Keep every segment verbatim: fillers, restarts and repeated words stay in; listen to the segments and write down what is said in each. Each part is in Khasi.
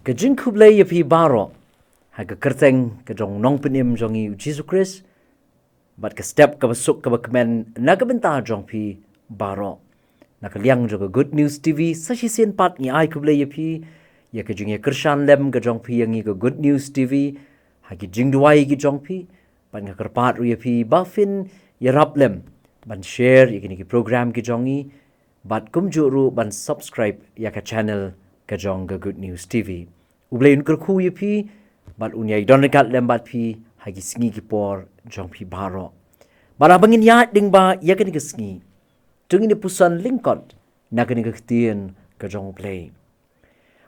Ka jingkhublei ïa phi baroh ha ka kyrteng ka jong u Nongpynim jong ngi u Jisu Khrist, bad ka step kaba suk kaba kmen na ka bynta jong phi baroh. Na ka liang jong ka Good News T V, sa shisien pat ngi ai khublei ïa phi ïa ka jingïakyrshan lem ka jong phi ïa ngi ka Good News T V ha ki jingduwai ki jong phi, bad nga kyrpad ruh ïa phi ba phin ïarap lem ban share ïa kine ki program ki jong ngi, bad kumjuh ruh ban subscribe ïa ka channel ka jong ka Good News T V. U Blei un kyrkhu ïa phi bad un ïai don ryngkat lem bad phi ha ki sngi ki por jong phi baroh. Bad haba ngin ïaid lyngba ïa kane ka sngi, to ngin ïa puson lyngkot na kane ka ktien ka jong U Blei.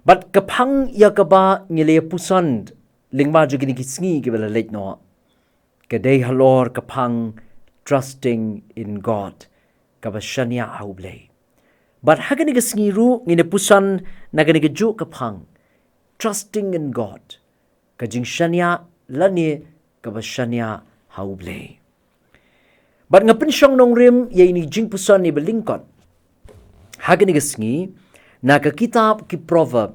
Bad ka phang ïa kaba ngi la ïa puson lyngba jong kine ki sngi kiba la leit noh, ka dei halor ka phang Trusting in God, kaba shaniah ha U Blei. Bad ha kane ka sngi ruh ngin ïa puson na kane kajuh ka phang, Trusting in God, ka jingshaniah lane kaba shaniah ha U Blei. Bad nga pynshong nongrim ïa ine i jingpuson iba lyngkot ha kane ka sngi na ka kitab ki Proverb,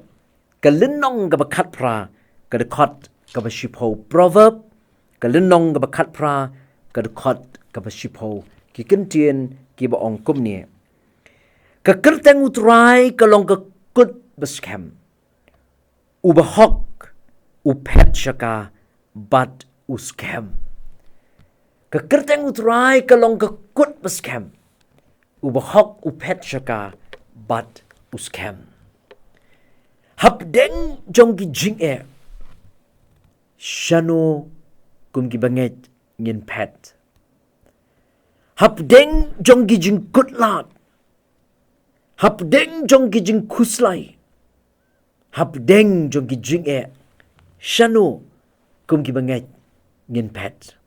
ka lynnong kaba khatphra, ka dkhot kaba shiphew. Proverb, ka lynnong kaba khatphra, ka dkhot kaba shiphew. Ki kyntien kiba ong kumne: Ka kyrteng U Trai ka long ka kut ba skhem. U bahok u phet sha ka bad u skhem. Ka kyrteng U Trai ka long ka kut ba skhem. U bahok u phet sha ka bad u skhem. Hapdeng jong ki jingeh, shano kum ki bangeit ngin phet? Hapdeng jong ki jingkutlad, hapdeng jong ki jingkhuslai, hapdeng jong ki jingeh, shano kum ki bangeit ngin phet?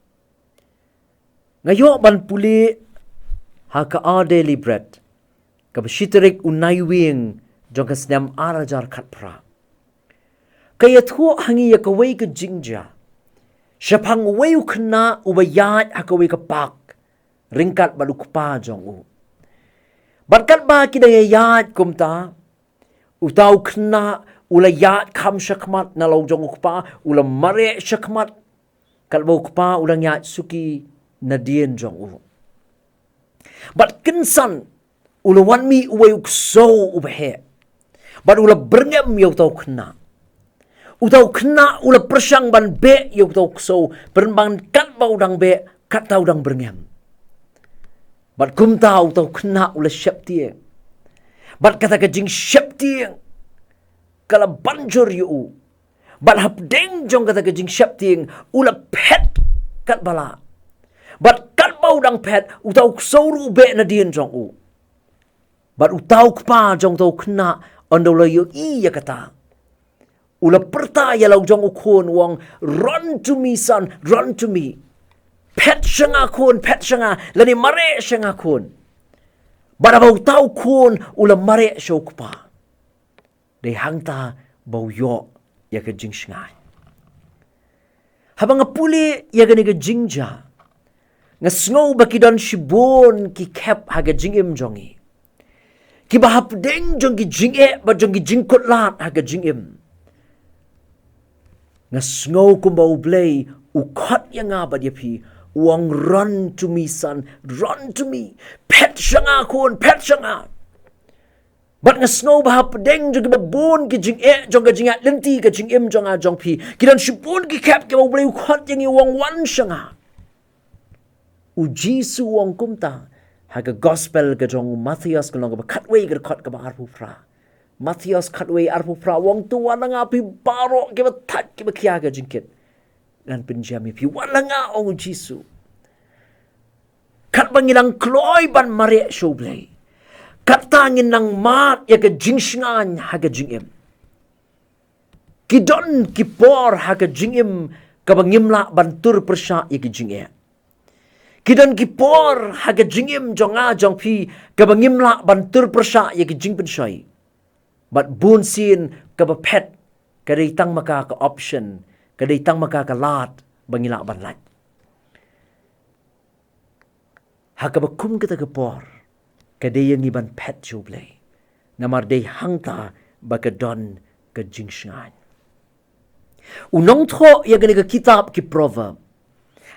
Nga ïoh ban pule ha ka Our Daily Bread, kaba shi tarik u Naiwieng jong ka snem ar hajar khatphra. Ka ïathuh ha ngi ïa kawei ka jingjia shaphang uwei u khynnah uba ïaid ha kawei ka park ryngkat bad u kpa jong u. Bad katba ki dang ïaid kumta, uta u khynnah u la ïaid kham shakhmat na la u jong u kpa, u la mareh shakhmat katba u kpa u la ïaid suki nadien jong u. Bad kynsan u la wan mih uwei u ksew uba heh, bad u la byrngem ïa uta u khynnah. Uta u khynnah u la pyrshang ban beh ïa uta u ksew, pynban katba u dang beh, katta u dang byrngem. Bad kumta uta u khynnah u la sheptieng. Bad kata ka jingsheptieng ka la ban jur ïa u. Bad hapdeng jong kata ka jingsheptieng u la phet katba lah. Bad katba u dang phet, uta u ksew ruh u beh nadien jong u. Bad uta u kpa jong uta u khynnah, ynda u la ïohi ïa kata, u la pyrta ïa la u jong u khun, u ong, "Run to me, son, run to me." Phet sha nga khun, phet sha nga, lane mareh sha nga khun. Bad haba uta u khun u la mareh sha u kpa, dei hangta ba u ïoh ïa ka jingshngaiñ. Haba nga pule ïa kane ka jingjia, nga sngew ba ki don shibun ki khep ha ka jingim jong ngi, kiba hapdeng jong ki jingeh bad jong ki jingkutlad ha ka jingim, nga sngew kumba U Blei u khot ïa nga bad ïa phi, u ong, "Run to me, son, run to me." Phet sha nga khun, phet sha nga. Bad nga sngew ba hapdeng jong kiba bun ki jingeh jong ka jingïaid lynti ka jingim jong nga jong phi, ki don shibun ki khep kiba U Blei u khot ïa ngi, u ong, "Wan sha nga." U Jisu u ong kumta ha ka gospel ka jong u Mathaios, ka lynnong kaba khatwei, ka dkhot kaba arphew phra. Mathaios khatwei arphew phra, u ong, "To wan ha nga phi baroh kiba thait kiba khia ka jingkit, ngan pynjem ïa phi. Wan ha nga," ong u Jisu. Katba ngi nang kloi ban mareh sha U Blei, kata ngin nang mad ïa ka jingshngaiñ ha ka jingim. Ki don ki por ha ka jingim kaba ngim lah ban tur pyrshah ïa ki jingeh. Ki don ki por ha ka jingim jong nga jong phi kaba ngim lah ban tur pyrshah ïa ki jingpynshoi. Bad bun sien kaba phet ka dei tang ma ka ka option, ka dei tang ma ka ka lad ba ngi lah ban lait. Ha kaba kum kata ka por, ka dei ïa ngi ban phet sha U Blei. Namar dei hangta ba ka don ka jingshngaiñ. U nongthoh ïa kane ka kitab ki Proverb.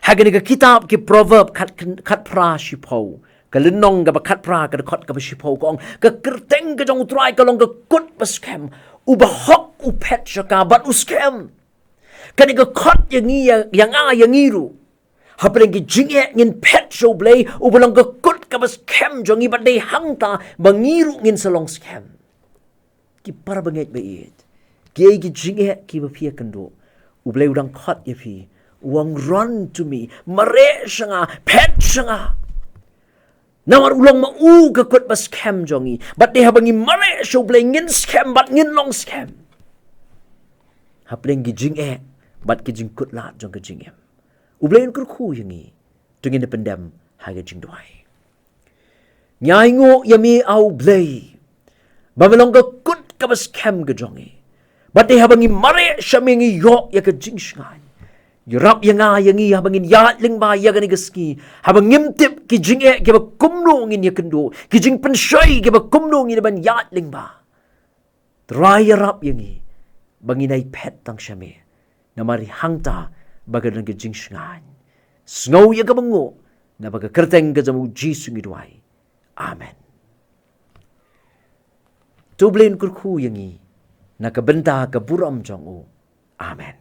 Ha kane ka kitab ki Proverb khat, khat phra shiphew. Ka lynnong kaba khat phra ka dkhot kaba shiphew ka ong, ka kyrteng ka jong U Trai ka long ka kut ba skhem. U bahok u phet sha ka bad u skhem. Kane ka khot ïa ngi ïa, ïa nga ïa ngi ruh. Hapdeng ki jingeh ngin phet sha U Blei, uba long ka kut kaba skhem jong ngi bad dei hangta ba ngi ruh ngin sa long skhem. Ki para bangeit ba ïeit. Kiei ki jingeh kiba phi ïakynduh. U Blei u dang khot ïa phi. U ong run to me. Mareh sha nga. Phet sha nga. Namar u long ma u ka kut ba skhem jong ngi. Bad dei haba ngi mareh sha U Blei ngin skhem bad ngin long skhem. Hapdeng ki jingeh bad ki jingkut lad jong ka jingim. U Blei un kyrkhu ïa ngi. To ngin ïa pyndem ha ka jingduwai. Ngi ainguh ïa me A U Blei. Ba me long ka kut kaba skhem ka jong ngi. Bad dei haba ngi mareh sha me ngi ïoh ïa ka jingshngaiñ. Ïarap ïa nga ïa ngi haba ngin ïaid lyngba ïa kane ka sngi. Haba ngim tip ki jingeh kiba kumno ngin ïakynduh. Ki jingpynshoi kiba kumno ngin ban ïaid lyngba. Trai ïarap ïa ngi ba ngin ïai phet tang sha me. Namar dei hangta ba ka don ka jingshngaiñ. Sngew ïa kaba nguh, naba ka kyrteng ka jong U Jisu ngi duwai. Amen. To U Blei un kyrkhu ïa ngi na ka bynta ka burom jong u. Amen.